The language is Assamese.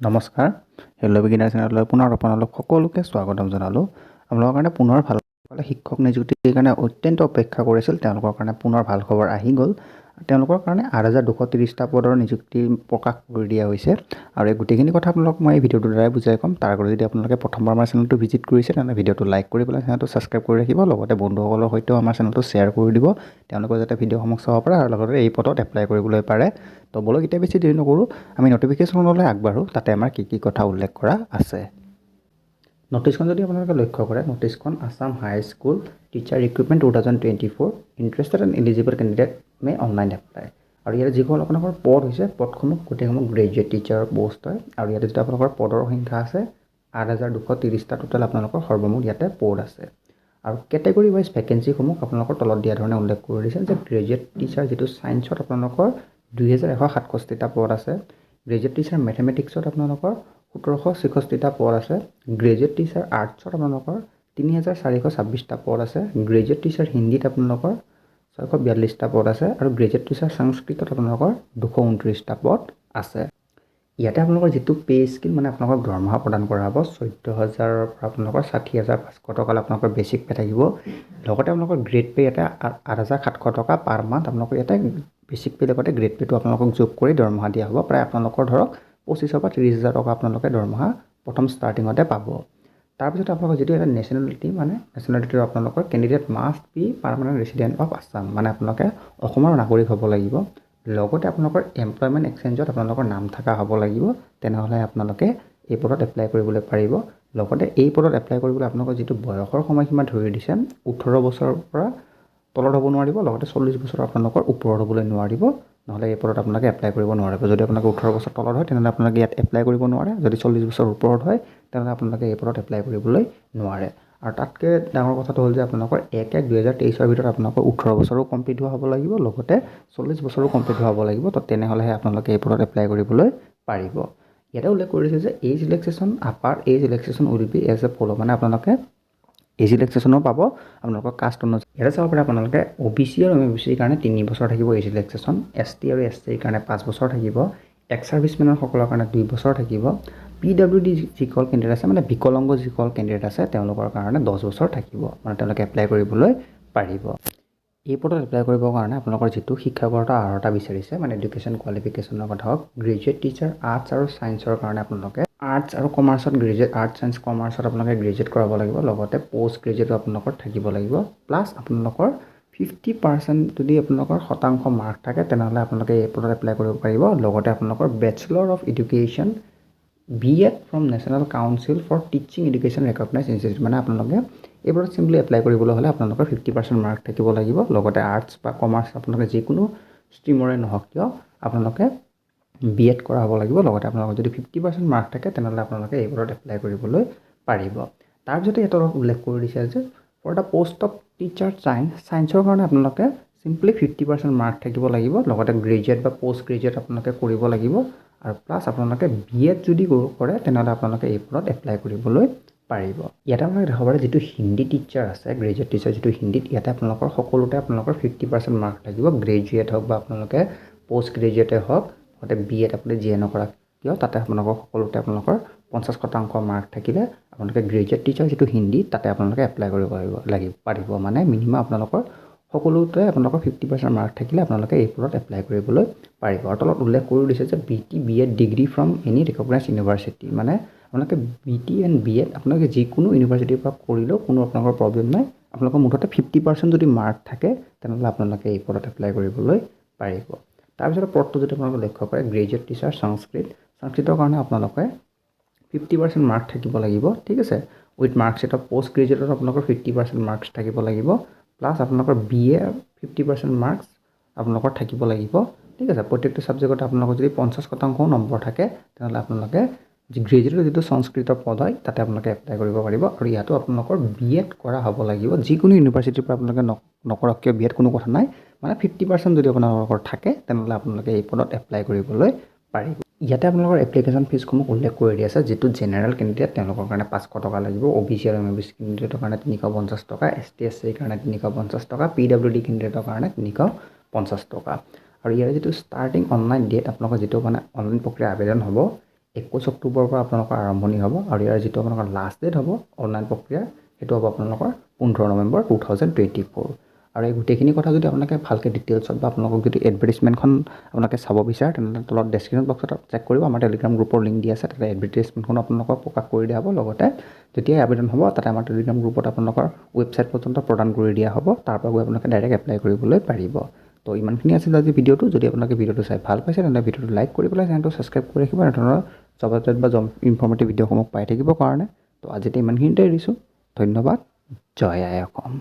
নমস্কাৰ, হেল্ল' বিগিনাৰ চেনেললৈ পুনৰ আপোনালোক সকলোকে স্বাগতম জনালোঁ। আপোনালোকৰ কাৰণে পুনৰ ভাল শিক্ষক নিযুক্তিৰ কাৰণে অত্যন্ত অপেক্ষা কৰিছিল, তেওঁলোকৰ কাৰণে পুনৰ ভাল খবৰ আহি গ'ল। তেওঁলোকৰ কাৰণে 8230টা পদৰ নিযুক্তি প্ৰকাশ কৰি দিয়া হৈছে আৰু এই গোটেইখিনি কথা আপোনালোকক মই এই ভিডিঅ'টোৰ দ্বাৰাই বুজাই ক'ম। তাৰ আগতে যদি আপোনালোকে প্ৰথমবাৰ আমাৰ চেনেলটো ভিজিট কৰিছে, তেনেহ'লে ভিডিঅ'টো লাইক কৰি পেলাই চেনেলটো ছাবস্ক্ৰাইব কৰি ৰাখিব। লগতে বন্ধুসকলৰ সৈতেও আমাৰ চেনেলটো শ্বেয়াৰ কৰি দিব, তেওঁলোকে যাতে ভিডিঅ'সমূহ চাব পাৰে আৰু লগতে এই পদত এপ্লাই কৰিবলৈ পাৰে। তো ব'লক, এতিয়া বেছি দেৰি নকৰোঁ, আমি নটিফিকেশ্যনলৈ আগবাঢ়োঁ। তাতে আমাৰ কি কি কথা উল্লেখ কৰা আছে, নটিছখন যদি আপোনালোকে লক্ষ্য কৰে, নটিছখন Assam High School Teacher Recruitment 2024, interested and eligible candidate may online apply। আৰু ইয়াতে যিসকল আপোনালোকৰ পদ হৈছে, পদসমূহ গোটেইসমূহ গ্ৰেজুৱেট টিচাৰৰ পষ্ট হয়। আৰু ইয়াতে যিটো আপোনালোকৰ পদৰ সংখ্যা আছে, 8230টা টোটেল আপোনালোকৰ সৰ্বমুঠ ইয়াতে পদ আছে। আৰু কেটেগৰী ৱাইজ ভেকেঞ্চিসমূহ আপোনালোকৰ তলত দিয়া ধৰণে উল্লেখ কৰি দিছে যে গ্ৰেজুৱেট টিচাৰ যিটো ছায়েন্সত আপোনালোকৰ 2167টা পদ আছে, গ্ৰেজুৱেট টিচাৰ মেথমেটিক্সত আপোনালোকৰ 1766টা পদ আছে, গ্ৰেজুৱেট টিচাৰ আৰ্টছত আপোনালোকৰ 3426টা পদ আছে, গ্ৰেজুৱেট টিচাৰ হিন্দীত আপোনালোকৰ 642টা পদ আছে আৰু গ্ৰেজুৱেট টিচাৰ সংস্কৃতত আপোনালোকৰ 229টা পদ আছে। ইয়াতে আপোনালোকৰ যিটো পে' স্কেল, মানে আপোনালোকক দৰমহা প্ৰদান কৰা হ'ব, 14,000ৰ পৰা আপোনালোকৰ 60,500 টকালৈ আপোনালোকৰ বেছিক পে' থাকিব। লগতে আপোনালোকৰ গ্ৰেড পে' ইয়াতে 8700 টকা পাৰ মান্থ। আপোনালোকৰ ইয়াতে বেছিক পে' লগতে গ্ৰেড পে'টো আপোনালোকক যোগ কৰি দৰমহা দিয়া হ'ব। প্ৰায় আপোনালোকৰ ধৰক 25ৰ পৰা 30 হাজাৰ টকা আপোনালোকে দৰমহা প্ৰথম ষ্টাৰ্টিঙতে পাব। তাৰপিছত আপোনালোকৰ যিটো এটা নেশ্যনেলিটি, মানে নেশ্যনেলিটিটো আপোনালোকৰ candidate must be permanent resident of Assam, মানে আপোনালোকে অসমৰ নাগৰিক হ'ব লাগিব। লগতে আপোনালোকৰ এমপ্লয়মেণ্ট এক্সচেঞ্জত আপোনালোকৰ নাম থকা হ'ব লাগিব, তেনেহ'লে আপোনালোকে এই পদত এপ্লাই কৰিবলৈ পাৰিব। লগতে এই পদত এপ্লাই কৰিবলৈ আপোনালোকৰ যিটো বয়সৰ সময়সীমা ধৰি দিছে, 18 বছৰৰ পৰা তলত হ'ব নোৱাৰিব, লগতে 40 বছৰৰ আপোনালোকৰ ওপৰত হ'বলৈ নোৱাৰিব। নহ'লে এই পদত আপোনালোকে এপ্লাই কৰিব নোৱাৰিব। যদি আপোনালোকে 18 বছৰ তলত হয়, তেনেহ'লে আপোনালোকে ইয়াত এপ্লাই কৰিব নোৱাৰে। যদি 40 বছৰৰ ওপৰত হয়, তেনেহ'লে আপোনালোকে এই পদত এপ্লাই কৰিবলৈ নোৱাৰে। আৰু তাতকৈ ডাঙৰ কথাটো হ'ল যে আপোনালোকৰ 1/1/2023ৰ ভিতৰত আপোনালোকৰ 18 বছৰো কমপ্লিট হোৱা হ'ব লাগিব, লগতে 40 বছৰো কমপ্লিট হোৱা হ'ব লাগিব। তো তেনেহ'লেহে আপোনালোকে এই পদত এপ্লাই কৰিবলৈ পাৰিব। ইয়াতে উল্লেখ কৰিছে যে age relaxation, upper age relaxation will be as a follow, মানে আপোনালোকে এজ ৰিলেক্সেশ্যনো পাব আপোনালোকৰ কাষ্ট অনুযায়ী। ইয়াতে চাব পাৰে আপোনালোকে অ' বি চি আৰু এম অ' বি চিৰ কাৰণে 3 বছৰ থাকিব এজ ৰিলেক্সেশ্যন, এছ টি আৰু এছ চিৰ কাৰণে 5 বছৰ থাকিব, এক্স ছাৰ্ভিচমেনৰ সকলৰ কাৰণে 2 বছৰ থাকিব, পি ডাব্লিউ ডি যিসকল কেণ্ডিডেট আছে, মানে বিকলাংগ যিসকল কেণ্ডিডেট আছে, তেওঁলোকৰ কাৰণে 10 বছৰ থাকিব, মানে তেওঁলোকে এপ্লাই কৰিবলৈ পাৰিব। এই পদত এপ্লাই কৰিবৰ কাৰণে আপোনালোকৰ যিটো শিক্ষাগত অৰ্হতা বিচাৰিছে, মানে এডুকেশ্যন কোৱালিফিকেশ্যনৰ কথা হওক, গ্ৰেজুৱেট টিচাৰ আৰ্টছ আৰু ছায়েন্সৰ কাৰণে আপোনালোকে আৰ্টছ আৰু কমাৰ্চত গ্ৰেজুৱেট, আৰ্টছ, ছায়েন্স, কমাৰ্চত আপোনালোকে গ্ৰেজুৱেট কৰাব লাগিব। লগতে পষ্ট গ্ৰেজুৱেটো আপোনালোকৰ থাকিব লাগিব। প্লাছ আপোনালোকৰ 50% যদি আপোনালোকৰ শতাংশ মাৰ্ক থাকে, তেনেহ'লে আপোনালোকে এই পদত এপ্লাই কৰিব পাৰিব। লগতে আপোনালোকৰ Bachelor of Education, B.Ed from National Council for Teaching Education recognise institute, মানে আপোনালোকে এই পদত চিম্পলি এপ্লাই কৰিবলৈ হ'লে আপোনালোকৰ 50% মাৰ্ক থাকিব লাগিব। লগতে আৰ্টছ বা কমাৰ্চ আপোনালোকে যিকোনো ষ্ট্ৰীমৰে নহওক কিয়, আপোনালোকে বি এড কৰা হ'ব লাগিব। লগতে আপোনালোকৰ যদি 50% মাৰ্ক থাকে, তেনেহ'লে আপোনালোকে এই পদত এপ্লাই কৰিবলৈ পাৰিব। তাৰপিছতে ইয়াত অলপ উল্লেখ কৰি দিছে যে for the post of teacher science, ছায়েন্সৰ কাৰণে আপোনালোকে চিম্পলি 50% মাৰ্ক থাকিব লাগিব, লগতে গ্ৰেজুৱেট বা পষ্ট গ্ৰেজুৱেট আপোনালোকে কৰিব লাগিব আৰু প্লাছ আপোনালোকে বি এড যদি কৰে, তেনেহ'লে আপোনালোকে এই পদত এপ্লাই কৰিবলৈ পাৰিব। ইয়াতে আপোনালোকে দেখাব পাৰে যিটো হিন্দী টিচাৰ আছে, গ্ৰেজুৱেট টিচাৰ যিটো হিন্দীত, ইয়াতে আপোনালোকৰ সকলোতে আপোনালোকৰ 50% মাৰ্ক থাকিব। গ্ৰেজুৱেট হওক বা আপোনালোকে পষ্ট গ্ৰেজুৱেটে হওক, লগতে বি এড আপুনি যিয়ে নকৰক কিয়, তাতে আপোনালোকৰ সকলোতে আপোনালোকৰ 50% মাৰ্ক থাকিলে আপোনালোকে গ্ৰেজুৱেট টিচাৰ যিটো হিন্দী, তাতে আপোনালোকে এপ্লাই কৰিব লাগিব পাৰিব। মানে মিনিমাম আপোনালোকৰ সকলোতে আপোনালোকৰ 50% মাৰ্ক থাকিলে আপোনালোকে এই পদত এপ্লাই কৰিবলৈ পাৰিব। আৰু তলত উল্লেখ কৰি দিছে যে BT B.Ed degree from any recognise university, মানে আপোনালোকে B T and B Ed আপোনালোকে যিকোনো ইউনিভাৰ্চিটিৰ পৰা কৰিলেও কোনো আপোনালোকৰ প্ৰব্লেম নাই। আপোনালোকৰ মুঠতে 50% যদি মাৰ্ক থাকে, তেনেহ'লে আপোনালোকে এই পদত এপ্লাই কৰিবলৈ পাৰিব। তাৰপিছতে পদটো যদি আপোনালোকে লক্ষ্য কৰে, গ্ৰেজুৱেট টিচাৰ সংস্কৃত, সংস্কৃতৰ কাৰণে আপোনালোকে 50% মাৰ্ক থাকিব লাগিব, ঠিক আছে, উইথ মাৰ্কশ্বিট অফ পষ্ট গ্ৰেজুৱেটত আপোনালোকৰ 50% মাৰ্কছ থাকিব লাগিব, প্লাছ আপোনালোকৰ বি এ 50% মাৰ্কছ আপোনালোকৰ থাকিব লাগিব, ঠিক আছে। প্ৰত্যেকটো ছাবজেক্টতে আপোনালোকৰ যদি 50 শতাংশও নম্বৰ থাকে, তেনেহ'লে আপোনালোকে যি গ্ৰেজুৱেটৰ যিটো সংস্কৃতৰ পদ হয়, তাতে আপোনালোকে এপ্লাই কৰিব পাৰিব। আৰু ইয়াতো আপোনালোকৰ বি এড কৰা হ'ব লাগিব। যিকোনো ইউনিভাৰ্চিটিৰ পৰা আপোনালোকে নকৰক কিয় বি এড, কোনো কথা নাই। মানে 50% যদি আপোনালোকৰ থাকে, তেনেহ'লে আপোনালোকে এই পদত এপ্লাই কৰিবলৈ পাৰিব। ইয়াতে আপোনালোকৰ এপ্লিকেশ্যন ফিজসমূহ উল্লেখ কৰি দিয়া আছে। যিটো জেনেৰেল কেণ্ডিডেট, তেওঁলোকৰ কাৰণে 500 টকা লাগিব, অ' বি চি আৰু এম অ' বি চি কেণ্ডিডেটৰ কাৰণে 350 টকা, এছ টি, এছ চিৰ কাৰণে 350 টকা, পি ডাব্লিউ ডি কেণ্ডিডেটৰ কাৰণে 350 টকা। আৰু ইয়াৰ যিটো ষ্টাৰ্টিং অনলাইন ডেট, আপোনালোকৰ যিটো মানে অনলাইন প্ৰক্ৰিয়া আবেদন হ'ব, 21 অক্টোবৰৰ পৰা আপোনালোকৰ আৰম্ভণি হ'ব আৰু ইয়াৰ যিটো আপোনালোকৰ লাষ্ট ডেট হ'ব অনলাইন প্ৰক্ৰিয়াৰ, সেইটো হ'ব আপোনালোকৰ 15 নৱেম্বৰ 2024। আৰু এই গোটেইখিনি কথা যদি আপোনালোকে ভালকৈ ডিটেইলছত বা আপোনালোকক যদি এডভাৰটাইজমেণ্টখন আপোনালোকে চাব বিচাৰে, তেনেহ'লে তলত ডেছক্ৰিপশ্যন বক্সত চেক কৰিব, আমাৰ টেলিগ্ৰাম গ্ৰুপৰ লিংক দি আছে। তাতে এডভাৰটাইজমেণ্টখনো আপোনালোকক প্ৰকাশ কৰি দিয়া হ'ব। লগতে যেতিয়াই আবেদন হ'ব, তাতে আমাৰ টেলিগ্ৰাম গ্ৰুপত আপোনালোকৰ ৱেবছাইট পৰ্যন্ত প্ৰদান কৰি দিয়া হ'ব। তাৰ পৰা গৈ আপোনালোকে ডাইৰেক্ট এপ্লাই কৰিবলৈ পাৰিব। তো ইমানখিনি আছিল আজি ভিডিঅ'টো। যদি আপোনালোকে ভিডিঅ'টো চাই ভাল পাইছে, তেনেহ'লে ভিডিঅ'টো লাইক কৰি পেলাই চেনেলটো ছাবস্ক্ৰাইব কৰি ৰাখিব, এনেধৰণৰ জব আপডেট বা জব ইনফৰ্মেটিভ ভিডিঅ'সমূহ পাই থাকিবৰ কাৰণে। তো আজিতে ইমানখিনিতে এৰিছোঁ। ধন্যবাদ। জয় আই অসম।